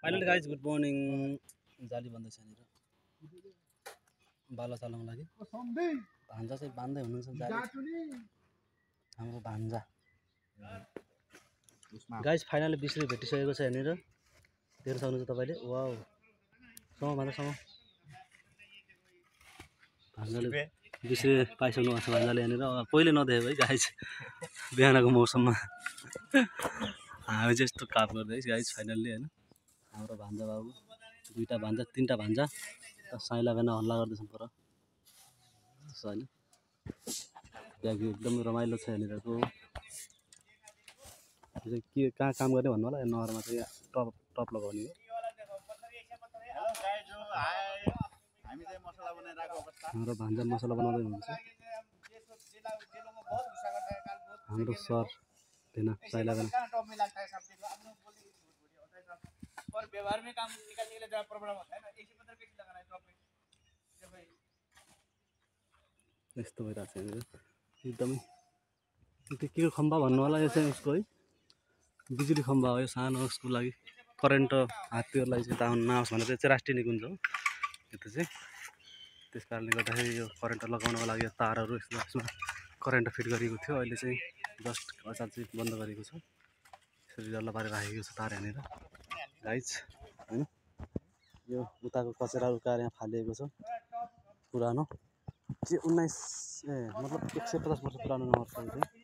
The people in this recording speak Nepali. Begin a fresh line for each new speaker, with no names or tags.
फाइनली गाइज गुड मर्निङ जाली बन्दैछ यहाँनिर बाला चलाउनको लागि भान्जा चाहिँ बान्दै हुनुहुन्छ जाली हाम्रो भान्जा गाइज फाइनली बिस्री भेटिसकेको छ यहाँनिर हेर्न सक्नुहुन्छ तपाईँले वाउ सँग भान्जासँग भान्जाले बिस्री पाइसक्नु भएको छ भान्जाले यहाँनिर पहिले नदेखेको है गाइज बिहानको मौसममा हामी चाहिँ यस्तो काम गर्दै गाइज फाइनल्ली होइन हाम्रो भान्जा बाबु दुईवटा भान्जा तीनवटा भान्जा साइला बेना हल्ला गर्दैछन् पर होइन त्यहाँ एकदम रमाइलो छ यहाँनिरको के कहाँ काम गर्ने भन्नु होला नहरमा चाहिँ टप लगाउने हो हाम्रो भान्जा मसला बनाउँदै हुनुहुन्छ हाम्रो सर थिएन साइला बेना और व्यवहार में काम निकालने के लिए जब प्रॉब्लम होता है ना एक ही पत्थर कैसे लगाना है टॉप में जब भाई यस्तो भइरहेको छ एकदमै के खम्बा भन्नु होला यो चाहिँ उसको है बिजुली खम्बा हो यो सानो उसको लागि करेन्ट हात्तीहरूलाई चाहिँ ताउन नआओस् भनेर चाहिँ राष्ट्रिय निकुञ्ज हो यो चाहिँ त्यस कारणले गर्दाखेरि यो करेन्ट लगाउनको लागि तारहरू यसमा करेन्ट फिट गरिएको थियो अहिले चाहिँ जस्ट अचार चाहिँ बन्द गरेको छ यसरी डल्लो पारेर राखेको छ तार यहाँनिर गाइज होइन यो उताको कचरा उकाएर यहाँ फालिएको छ पुरानो चाहिँ मतलब 150 वर्ष पुरानो नहर छ यो चाहिँ